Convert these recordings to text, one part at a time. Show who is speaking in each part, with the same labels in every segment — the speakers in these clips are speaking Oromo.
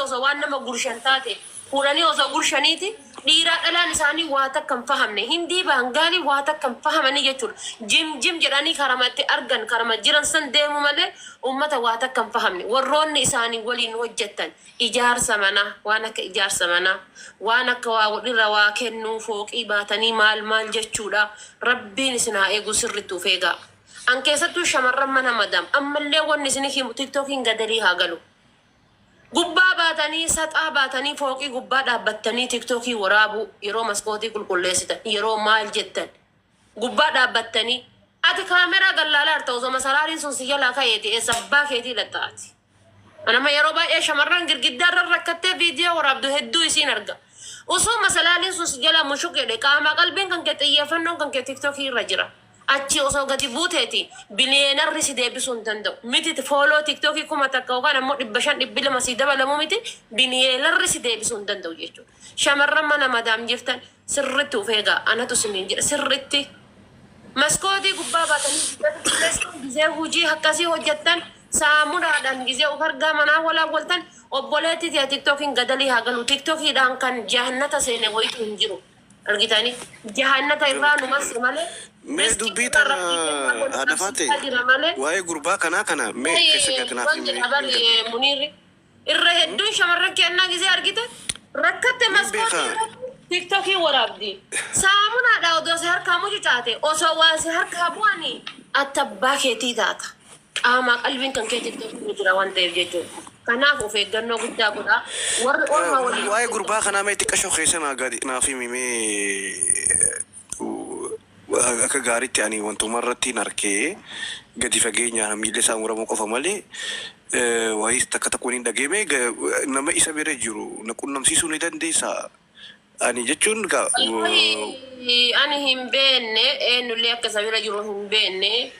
Speaker 1: osoo waan nama gurshan taate fuudhanii osoo gurshaniiti dhiiraa dhalaan isaanii waa takka hin fahamne. Hindii Baangaalii waa takka hin fahamanii jechuudha. Jim jim jedhanii karama itti argan karama jiran san deemu malee ummata waa takka hin fahamne. Warroonni isaanii waliin hojjettan ijaarsa manaa waan akka ijaarsa manaa waan akka waa irra waa kennuu fooqii baatanii maal maal jechuudha. Rabbiin isin haa eeguu sirriitti of eegaa. An keessattuu shamarran mana madam ammallee wanni isin himu tiktokiin gadalii haa galu. Gubbaa baatanii saxaa baatanii fooqii gubbaa dhaabbattanii tiktokii waraabuu yeroo maskootii qulqulleessitan yeroo maal jettan gubbaa dhaabbattanii ati kaameraa gallaalaa jirta osoo masalaaliin sun si jalaa ka'eeti eessa abbaa keetii laxxa ati. An amma yeroo baay'ee shamarran girgiddaa irra rakkattee viidiyoo waraabdu hedduu isiin arga. Osoo masalaaliin sun si jalaa mushuq jedhe qaamaa qalbiin kan kee xiyyeeffannoon kan kee tiktokii irra jira. Achii osoo gadi buuteeti biliyeenarri si deebisuu hin danda'u. Miti fooloo tiktokii 1000 yookaan ammoo 500 200 sii dabalamu miti biliyeelarri si deebisuu hin danda'u jechuudha. Shamarran mana madaam jirtan sirritti of eegaa anatu isiniin jedha sirritti. Maskootii gubbaa baatanii gizee qulqulleessitan gizee hojii akkasii hojjettan saamunaadhaan gizee of argaa manaa walaawwaltan obboleetti tiya tiktokiin gadalii haa galu tiktokiidhaan kan jahannata seene wayitu hin jiru. Argitanii? Jahannata irraa nu marse malee,
Speaker 2: Mee
Speaker 1: riskii
Speaker 2: dubbii
Speaker 1: irraa
Speaker 2: tana
Speaker 1: Rabbii kennaa godhu
Speaker 2: haadha Faaxee
Speaker 1: qabsiisaa jira malee.
Speaker 2: waa'ee gurbaa kanaa kana mee keessa
Speaker 1: Wallahi
Speaker 2: gad naaf
Speaker 1: waan
Speaker 2: himi
Speaker 1: jedha
Speaker 2: hin
Speaker 1: bari
Speaker 2: galle.
Speaker 1: Muniirri. Irra hedduun shamarran kennaa gisee argite rakkatte
Speaker 2: Nin
Speaker 1: maskootii
Speaker 2: beeka.
Speaker 1: irratti tiktokii waraabdi. Saamunaadha odoo si harkaa mucucaate osoo waa si harkaa bu'anii atti abbaa keetii taata. Qaamaa qalbiin kan kee tiktokiin ni jira waan ta'eef jechuudha. Kanaaf of eeggannoo guddaa godhaa. Warri orma waliin
Speaker 2: Waa'ee
Speaker 1: hojjettan
Speaker 2: gurbaa kanaa mee xiqqasho keessa naa gadi naaf himi mee akka gaariitti ani wantuma irratti hin arkee gadi fageenyaan miilli isaa muramuu qofa malee waayis takka takka waliin dhagee mee nama isa bira jiru na qunnamsiisuu ni dandeessaa? Ani jechuun gaa
Speaker 1: Wallahi ani hin beenne eenyullee akka isa bira jiru hin beenne.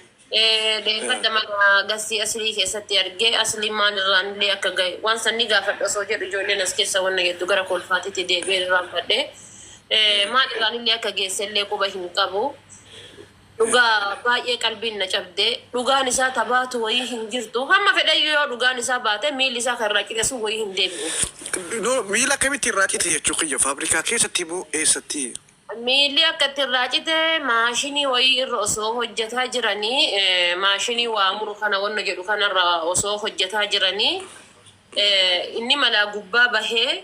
Speaker 1: Dheengadda mana gassii aslii keessatti argee asliin maalirraan illee akka gahe waan san ni gaafadha osoo jedhu ijoolleen as keessa wanna jettu gara kolfaatitti deebi'ee irraanfadhe. Maalirraan illee akka geesse illee quba hin qabu. Dhugaa baay'ee qalbiin na cabde. Dhugaan isaa ta baatu wayii hin jirtu. Hamma fedheyyuu yoo dhugaan isaa baate miilli isaa kan irraa cite sun wayii hin deebi'u.
Speaker 2: No, miila akkamitti irraa cite jechuu kiyya faabrikaa keessatti moo eessatti?
Speaker 1: Miilli akka itti irraa cite maashinii wayii irra osoo hojjataa jiranii maashinii waa muru kana wanna jedhu kanarra osoo hojjataa jiranii inni malaa gubbaa bahee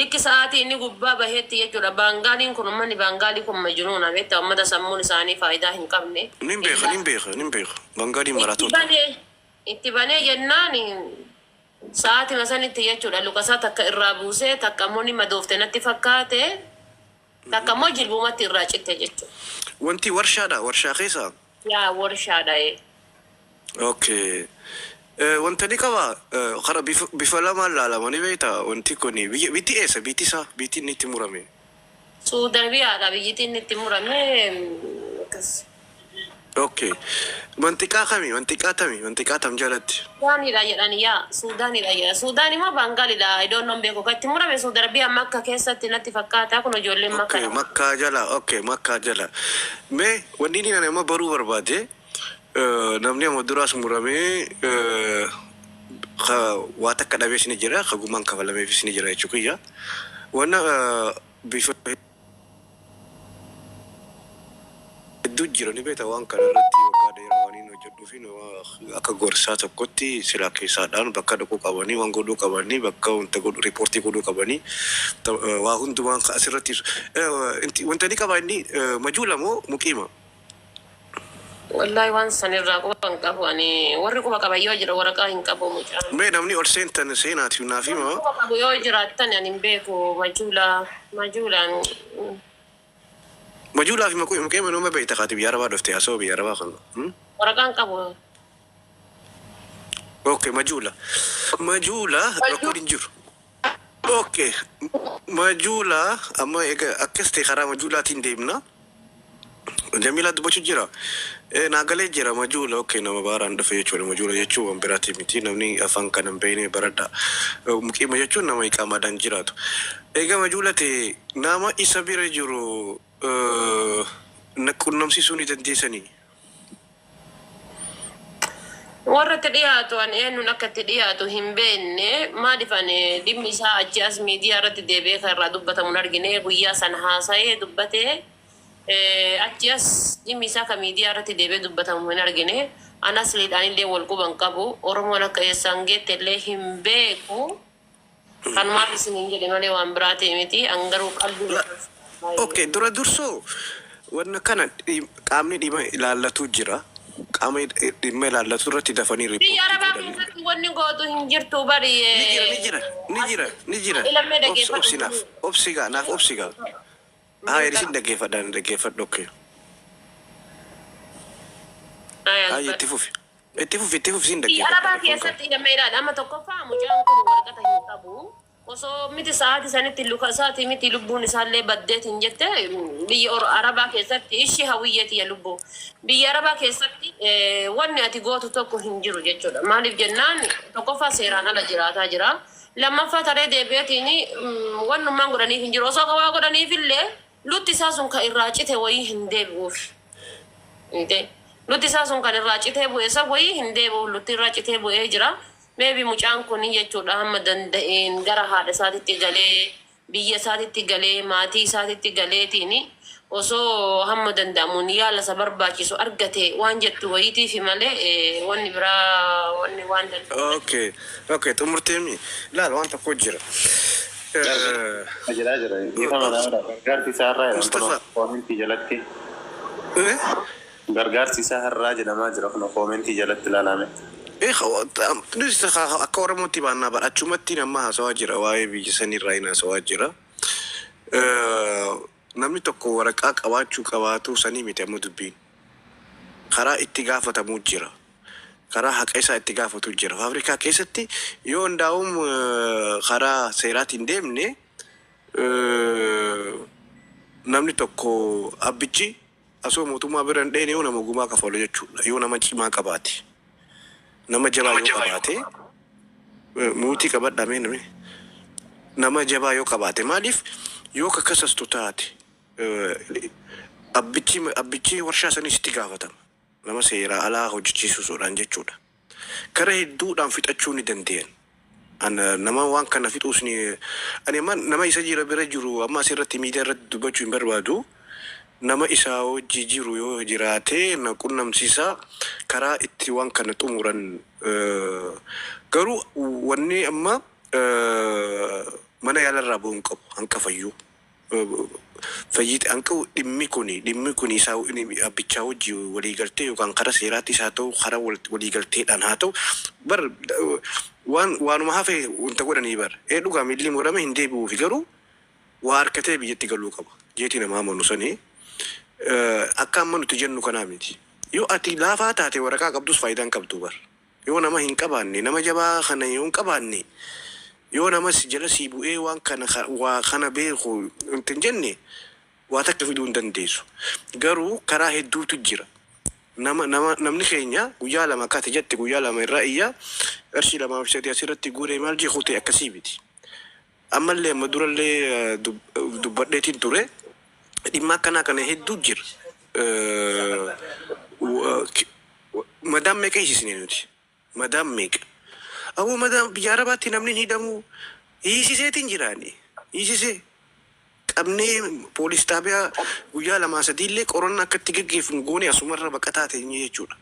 Speaker 1: Likki sa'aatii inni gubbaa baheetti jechuudha. Baangaaliin kun ummanni Baangaalii kun majnuuna beektaa ummata sammuun isaanii faayidaa hin qabne.
Speaker 2: Nin beeka nin beeka nin beeka Bangaaliin
Speaker 1: Itti
Speaker 2: maraatoota.
Speaker 1: banee itti banee jennaan sa'aatima sanitti jechuudha lukasaa takka irraa buusee takka immoo ni madoofte natti fakkaate takka immoo jilbumatti irraa citte jechuudha.
Speaker 2: Wanti warshaadha warshaa keessa?
Speaker 1: Yaa warshaadha ee.
Speaker 2: Okay. Wanta ni qaba kara bifa bifa lamaan laalama ni beekta wanti kun biyya bitti eessa biitti isaa biitti inni itti murame.
Speaker 1: Suudi Arabiyaadha biyyiti inni itti murame akkas.
Speaker 2: Okay. Manxiqaa kami manxiqaa tami manxiqaa tam jalatti.
Speaker 1: Suudaanidha jedhan yaa Suudaanidha jedhan Suudaan immoo Baangaalidha I don't know beeku kan itti murame Suudi Arabiyaa Makka keessatti natti fakkaata kun ijoolleen
Speaker 2: Okay
Speaker 1: Makkadha.
Speaker 2: makkaa jala okay makkaa jala mee wanni inni ani amma baruu barbaade Namni amma duraas muramee ka waa takka dhabees ni jira, ka gumaan kafalameefis ni jira jechuu kiyya. Wanna bifa hedduu jira ni beekta waan kana irratti waggaa dheeraa waan hin hojjedhuufi akka gorsaa tokkotti silaa keessaadhaan bakka dhaquu qabanii waan godhuu qabanii bakka wanta godhu riipoortii godhuu qabanii waa hundumaan asirratti wanta ni qaba inni majuula moo muqiima?
Speaker 1: Wallahi waan san irraa quba hin qabu ani warri quba qaban yoo jira waraqaa hin qabu mucaan.
Speaker 2: Mee namni ol seentan seenaati naaf
Speaker 1: Warri
Speaker 2: hima.
Speaker 1: quba qabu yoo jiraattan ani hin beeku majuula majuulaan.
Speaker 2: Majuulaa fi muqeema numa beekta kaati biyya arabaa dhufte haasawaa biyya arabaa kana.
Speaker 1: Waraqaa hin qabu.
Speaker 2: Okay majuula. Majuula rakkoon hin jiru. Okay majuula amma eega akkas ta'e karaa majuulaatiin deemna. Jamiilaa dubbachuu jira. Eh, naa galee jira majuula. Okay nama baaraan dhufe jechuudha. Majuula jechuun waan biraatii miti. Namni afaan kana hin beekne baradha. Muqiima jechuun nama iqaamaadhaan jiraatu. Eega majuula ta'e nama isa bira jiru na qunnamsiisuu ni dandeessanii?
Speaker 1: Warra itti dhiyaatu ani eenyuun akka itti dhiyaatu hin beekne. Maaliif ani dhimmi isaa achi as miidiyaa irratti deebi'ee kan irraa dubbatamu hin argine. Guyyaa san haasa'ee dubbatee achi as dhimmi isaa kan miidiyaa irratti deebi'ee dubbatamu hin argine. An asliidhaan illee wal quba hin qabu. Oromoon akka eessaan geette illee hin beeku. Kanumaaf isiniin jedhe malee waan biraatii miti. An garuu qalbii
Speaker 2: La okay, dura dursoo wanna kana qaamni dhimma ilaallatu jira. Qaama dhimma ilaallatu irratti dafanii
Speaker 1: Biyya
Speaker 2: riippoortii
Speaker 1: Arabaa
Speaker 2: godhanii.
Speaker 1: keessatti wanni gootu hin jirtu bari.
Speaker 2: Ni jira, ni jira, ni jira, ni jira.
Speaker 1: Ilammee
Speaker 2: Obsi,
Speaker 1: dhageeffadhu.
Speaker 2: obsi naaf, obsi gaa, naaf obsi gaa. Haa, isin dhaggeeffadha, ani dhaggeeffadhu, okay. Haa, itti fufi. Itti fufi, itti fufi, sin
Speaker 1: Biyya
Speaker 2: dhaggeeffadha.
Speaker 1: Arabaa
Speaker 2: Rakkoon qabu.
Speaker 1: keessatti ilammee ilaali. Amma tokkoffaa mucaan kun waraqata hin qabu. Osoo miti sa'aati sanitti luka isaatii miti lubbuun isaallee baddeetiin jette, biyya Arabaa keessatti ishii hawwiyyeeti ya lubbuu. Biyya Arabaa keessatti wanni ati gootu tokko hin jiru jechuudha. Maaliif jennaan, tokkoffaa seeraan ala jiraataa jira. Lammaffaa taree deebi'eetiin wannummaan godhaniif hin jiru. Osoo ka waa godhaniif illee lutti isaa sun kan irraa cite wayii hin deebi'uuf. Lutti isaa sun kan irraa citee bu'e san wayii hin deebi'uuf, lutti irraa citee bu'ee jira. Maybe mucaan kun jechuudha hamma danda'een gara haadha isaatitti galee, biyya isaatitti galee, maatii isaatitti galeetiin osoo hamma danda'amuun yaala isa barbaachisu argate waan jettu wayiitiifi malee wanni biraa wanni waan danda'u.
Speaker 2: Okay, xumurteemi. Laal, waan tokko jira.
Speaker 3: Jira jira. Dhiifama namadha. Gargaarsi isaa har'aa jedhama kunoo
Speaker 2: Mustafa.
Speaker 3: koomentii jalatti.
Speaker 2: Eh?
Speaker 3: Gargaarsi isaa har'aa jedhamaa jira kunoo koomentii jalatti ilaalame.
Speaker 2: Eh, nuti akka Oromootti baannaa bara achumatti nama haasawaa jira, waa'ee biyya sanirraa hin haasawaa jira. Namni tokko waraqaa qabaachuu qabaatu sanii miti amma dubbiin. Karaa itti gaafatamuu jira. Karaa haqa isaa itti gaafatu jira. Faabirikaa keessatti yoo hundaa'uun karaa seeraatiin deemne, namni tokko abbichi asoo mootummaa bira hin dheene yoo nama gumaa kafalu jechuudha. Yoo nama cimaa qabaate. Nama jabaa yoo qabaate, muutii qabadhaa mee namni. Nama jabaa yoo qabaate, maaliif yoo kakkasastu taate abbichi warshaa sanii sitti gaafatama. Nama seeraa alaa hojjechiisuudhaan jechuudha. Kara hedduudhaan fixachuu ni danda'an. An nama waan kana fixuus ni ani amma nama isa jira bira jiru amma asirratti miidiyaa irratti dubbachuu hin barbaadu. Nama isaa hojii jiru yoo jiraate na qunnamsiisa, karaa itti waan kana xumuran. Garuu wanni amma mana yaalarraa bu'uu hin qabu hanqa fayyuu. Fayyite hanqa dhimmi kuni isaa abbichaa wajji waliigaltee yookaan karaa seeraattis haa ta'u, karaa waliigalteedhaan haa ta'u, bar waan waanuma hafe wanta godhanii bar ee dhugaa miilli murame hin deebi'uufi, garuu waa harkatee biyyatti galuu qaba jeeti nama amanu sanii akka amma nuti jennu kanaa miti. Yoo ati laafaa taate, waraqaa qabdus faayidaan qabdu bar. Yoo nama hin qabaanne, nama jabaa kana yoo hin qabaanne, yoo nama si jala sii bu'ee waan kana waa kana beeku hin jenne, waa takka fiduu hin dandeessu. Garuu karaa hedduutu jira. Nama namni keenya guyyaa 2 akka ati jette guyyaa 2 irraa iyya qarshii 2 fi 3 asirratti guuree maal jee kutee akkasii miti. Ammallee amma durallee dubbadheetiin ture, dhimma akkanaa kana hedduu jira. Madaam meeqa hiisisne nuti? Madaam meeqa? Awwa, madaam biyya Arabaatti namni hin hidhamu hiisiseetiin jiraani. Hiisisee qabnee poolis xaabiyaa guyyaa 2 3 illee qorannaa akka itti gaggeeffamu goone asumarra baqataa teenye jechuudha.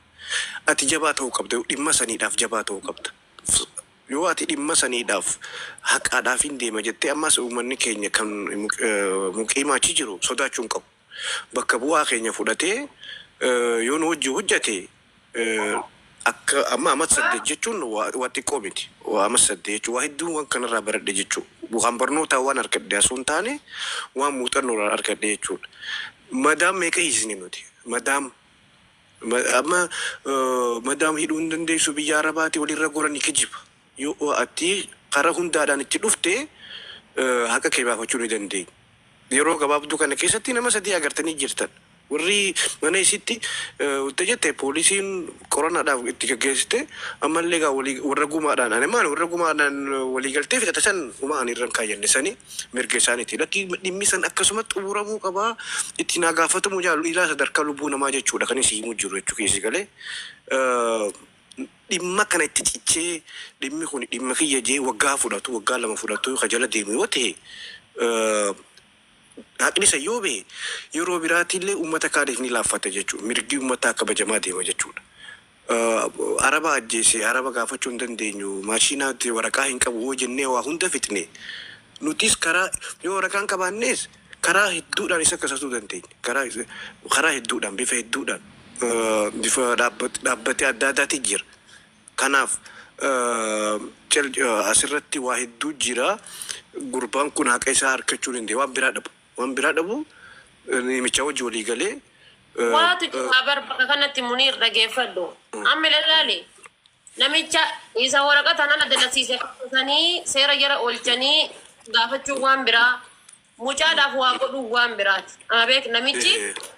Speaker 2: Ati jabaa ta'uu qabda, dhimma saniidhaaf jabaa ta'uu qabda. Yoo ati dhimma saniidhaaf haqaadhaaf hin deema jettee, ammas uummanni keenya kan muqiimaa achi jiru sodaachuu hin qabu. Bakka bu'aa keenya fudhatee yoo nu wajjin hojjete, akka amma amat 8 jechuun waa xiqqoo miti. Waa amat 8 jechuun waa hedduu waan kanarraa baradhe jechuudha. Waan barnootaa waan argadhe osoo hin taane, waan muuxannoo irraa argadhe jechuudha. Madaam meeqa hiisne nuti? Madaam amma madaam hidhuu hin dandeessu, biyya Arabaati walirra goranii kijiba. Yoo ati karaa hundaadhaan itti dhufte, haqa kee baafachuu ni dandeenya. Yeroo gabaabduu kana keessatti nama sadii agartanii jirtan. Warri mana isitti wanta jette poolisiin qorannaadhaaf itti gaggeessite, ammallee gaa walii warra gumaadhaan ani maal warra gumaadhaan walii galtee fixate san uma ani irra hin kaayyanne sani mirga isaaniiti. Lakki, dhimmi san akkasuma xumuramuu qabaa, itti naa gaafatamuu jaalu ilaa sadarkaa lubbuu namaa jechuudha kan isii himuu jiru jechuu keessi galee. Dhimma kana itti cichee dhimmi kun dhimma kiyya jee waggaa fudhatu, waggaa 2 fudhatu ka jala deemu yoo ta'e, haqni san yoo bahe yeroo biraatiillee ummata kaaniif ni laaffata jechuudha. Mirgi ummataa kabajamaa deema jechuudha. Araba ajjeese araba gaafachuu hin dandeenyu, maashiinaatti waraqaa hin qabu yoo jennee waa hunda fixne, nutis karaa yoo waraqaa hin qabaannes karaa hedduudhaan isa kasasuu dandeenya. Karaa hedduudhaan, bifa hedduudhaan, bifa dhaabbatee adda addaati jira. Kanaaf asirratti waa hedduu jira. Gurbaan kun haqa isaa argachuu dandeenya. Waan biraa dhabu. Waan biraa dhabu namicha wajji walii galee.
Speaker 1: Waatu jira bar bakka kanatti, Muniir, dhageeffadhu. Amma ilaali, namicha isa waraqata nana dalasiise sanii seera jala oolchanii gaafachuu waan biraa, mucaadhaaf waa godhuu waan biraati. Amma beek, namichi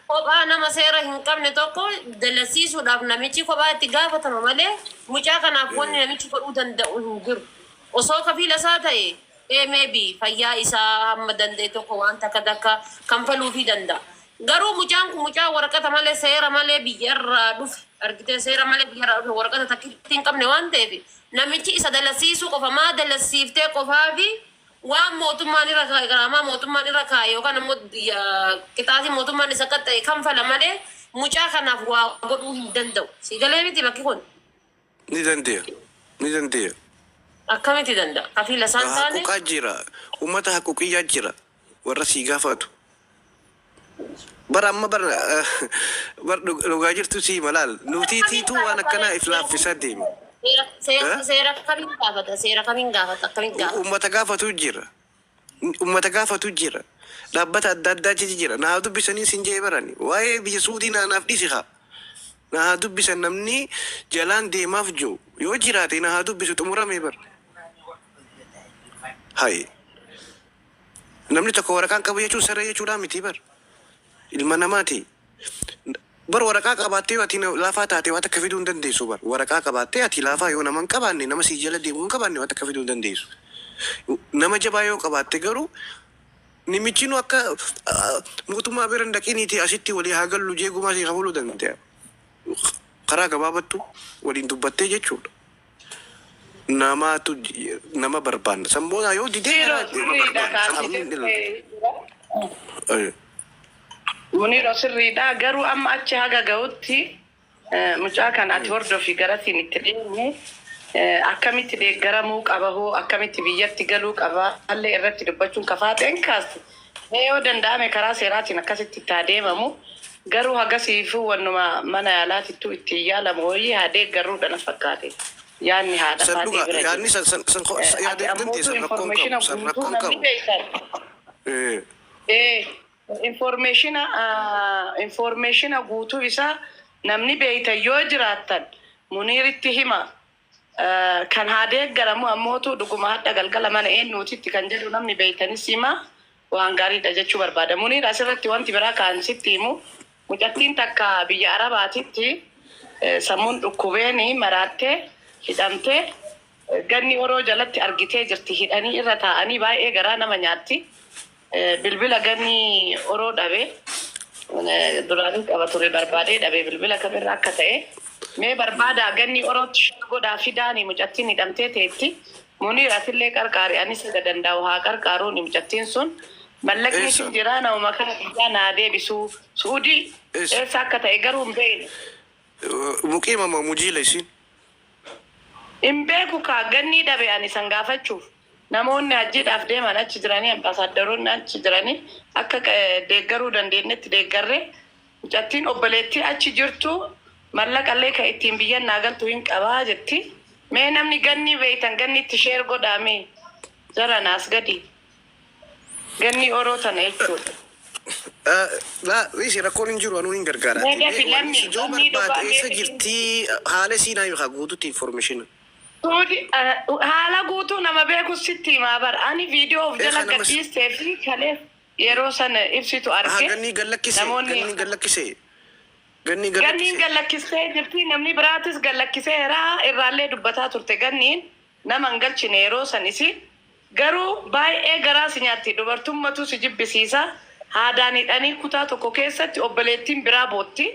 Speaker 1: kophaa nama seera hin qabne tokko dalasiisuudhaaf namichi kophaa itti gaafatama malee mucaa kanaaf wanni namichi godhuu danda'u hin jiru. Osoo kafiila isaa ta'e, maybe fayyaa isaa hamma danda'e tokko waan takka takka kanfaluufii danda'a. Garuu mucaan kun mucaa waraqata malee, seera malee biyyarraa dhufe, argitee, seera malee biyyarraa dhufe, waraqata takkitti hin qabne waan ta'eef, namichi isa dalasiisuu qofa maa dalasiiftee qofaa fi waan mootummaan irra kaa'e, garaamaa mootummaan irra kaa'e yookaan ammoo qixaatii mootummaan isa qaxxa'e kanfala malee mucaa kanaaf waa godhuu hin danda'u. Si galee miti bakki kun?
Speaker 2: Ni dandeenya. Ni dandeenya.
Speaker 1: Akkamitti danda'a? Kafiila isaan taane.
Speaker 2: Haquuqaa jira. Uummata haquuqiyyaa jira. Warra sii gaafatu. Bara amma bara bar dhugaa jirtu sii malaal. Nuti tiituu waan akkanaa if laaffisaa deema.
Speaker 1: Seera kamiin gaafata? Seera kamiin gaafata? Akkamiin gaafata?
Speaker 2: Uummata gaafatu jira. Uummata gaafatu jira. Dhaabbata adda addaa jira. Na haa dubbisanii sin jee barani. Waa'ee biyya Suudii naaf dhiisi haa. Na haa dubbisan, namni jalaan deemaaf jiru yoo jiraate na haa dubbisu, xumurame bar. Hayi. Namni tokko waraqaan qabu jechuun saree jechuudhaa miti bar. Ilma namaati. Bar waraqaa qabaattee yoo ati laafaa taate waan takka fiduu hin dandeessu bar. Waraqaa qabaattee ati laafaa yoo nama hin qabaanne, nama sii jala deemuu hin qabaanne, waan takka fiduu hin dandeessu. Nama jabaa yoo qabaatte garuu namichinu akka mootummaa bira hin dhaqiniiti asitti walii haa gallu jee gumaa sii kafaluu danda'a. Karaa gabaabattu waliin dubbattee jechuudha. Namaatu nama barbaanna. San booda yoo didee
Speaker 4: Zero
Speaker 2: karaa
Speaker 4: sirriidha
Speaker 2: sabni
Speaker 4: kaasitee. Muniro, sirriidha, garuu amma achi haga ga'utti mucaa kana ati hordofi, garasiin itti deemu, akkamitti deeggaramuu qaba hoo, akkamitti biyyatti galuu qaba allee irratti dubbachuun kafaaxeen kaaste. Mee yoo danda'ame karaa seeraatiin akkasitti itti haa deemamu, garuu hagasiifuu wannuma mana yaalaatittuu ittiin yaalamu wayii haa deeggarruudha na fakkaate yaadni haadha
Speaker 2: San
Speaker 4: faaxee
Speaker 2: dhugaa
Speaker 4: bira
Speaker 2: yaadni
Speaker 4: jiru.
Speaker 2: san san san
Speaker 4: Ati
Speaker 2: yaada
Speaker 4: ammootu
Speaker 2: dandeessan rakkoon
Speaker 4: informationa
Speaker 2: qabu san
Speaker 4: guutuu
Speaker 2: rakkoon
Speaker 4: namni
Speaker 2: qabu.
Speaker 4: beektan. Informationa guutuu isaa namni beeytan yoo jiraattan Muniiritti hima. Kan haa deeggaramu ammootu dhuguma hadha galgala mana eenyuutitti kan jedhu namni beeytanis hima, waan gaariidha jechuu barbaada. Muniir, asirratti wanti biraa kan sitti himu, mucattiin takka biyya Arabaatitti sammuun dhukkubeeni maraattee hidhamtee ganni oroo jalatti argitee jirti, hidhanii irra taa'anii baay'ee garaa nama nyaatti. Bilbila ganni oroo dhabe, duraanii qaba ture, barbaadee dhabe, bilbila kamirra akka ta'e mee barbaadaa, ganni orootti share godhaa fidaani, mucattiin hidhamtee teetti. Muniir, atillee qarqaari, anis haga danda'u haa qarqaaruuni. Mucattiin sun mallaqni
Speaker 2: Eessa?
Speaker 4: sin jiraa, namuma kana biyyaa naa deebisuu Suudii.
Speaker 2: Eessa?
Speaker 4: Eessa akka ta'e garuu hin beekne.
Speaker 2: Muqiima moo mujiila isiin?
Speaker 4: Hin beeku kaa, gannii dhabe ani san gaafachuuf. Namoonni hajjiidhaaf deeman achi jiranii, ambaasaaddaroonni achi jiranii, akka deeggaruu dandeenyetti deeggarree, mucattiin obboleettii achi jirtu mallaqallee kan ittiin biyyan naa galtu hin qabaa jetti. Mee namni gannii beeytan gannitti share godhaa mee jara naas gadi gannii oroo tana jechuudha.
Speaker 2: Laa isi rakkoon hin jiru, anuu hin gargaara.
Speaker 4: Mee dafi
Speaker 2: Wanni
Speaker 4: lammi
Speaker 2: si joo
Speaker 4: lammii
Speaker 2: barbaade
Speaker 4: dhugaa mee
Speaker 2: eessa
Speaker 4: fidin.
Speaker 2: jirtii, haala isii naa himaa guututti information.
Speaker 4: Suudi haala guutuu nama beeku sitti himaa bar, ani viidiyoo of jala
Speaker 2: Kana mas
Speaker 4: gadhiistee fi kalee yeroo sana ibsitu arge.
Speaker 2: Gannii gallakkise.
Speaker 4: Namoonni
Speaker 2: Gannii gallakkise. Gannii
Speaker 4: Ganniin
Speaker 2: gallakkise.
Speaker 4: gallakkistee jirti, namni biraatis gallakkiseera, irraallee dubbataa turte. Ganniin nama hin galchine yeroo san isi garuu baay'ee garaa si nyaatti, dubartummatu si jibbisiisa. Haadaan hidhanii kutaa tokko keessatti, obboleettiin biraa bootti.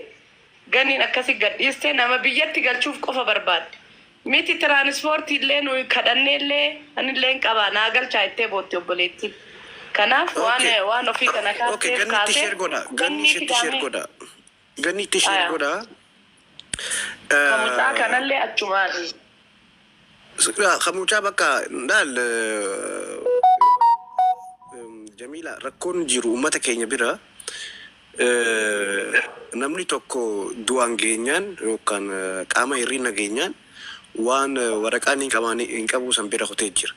Speaker 4: Ganniin akkasi gadhiiste nama biyyatti galchuuf qofa barbaadde. Miti tiraanispoortii illee nuyi kadhannee illee anillee hin qabaa naa galchaa jettee bootti obboleettiin. Kanaaf waan waan ofii kana
Speaker 2: Okay,
Speaker 4: kaasteef
Speaker 2: ganni itti
Speaker 4: kaasee
Speaker 2: share godha. Ganni
Speaker 4: gannii
Speaker 2: isheetti share
Speaker 4: fidaamee.
Speaker 2: godha. Ganni itti share
Speaker 4: Aya.
Speaker 2: godha.
Speaker 4: Ka mucaa kanallee achumaan.
Speaker 2: Ka mucaa bakka laal Jamiila rakkoon jiru uummata keenya bira namni tokko du'aan geenyaan yookaan qaama hir'ina geenyaan waan waraqaan hin qabaani hin qabu san bira kutee jira.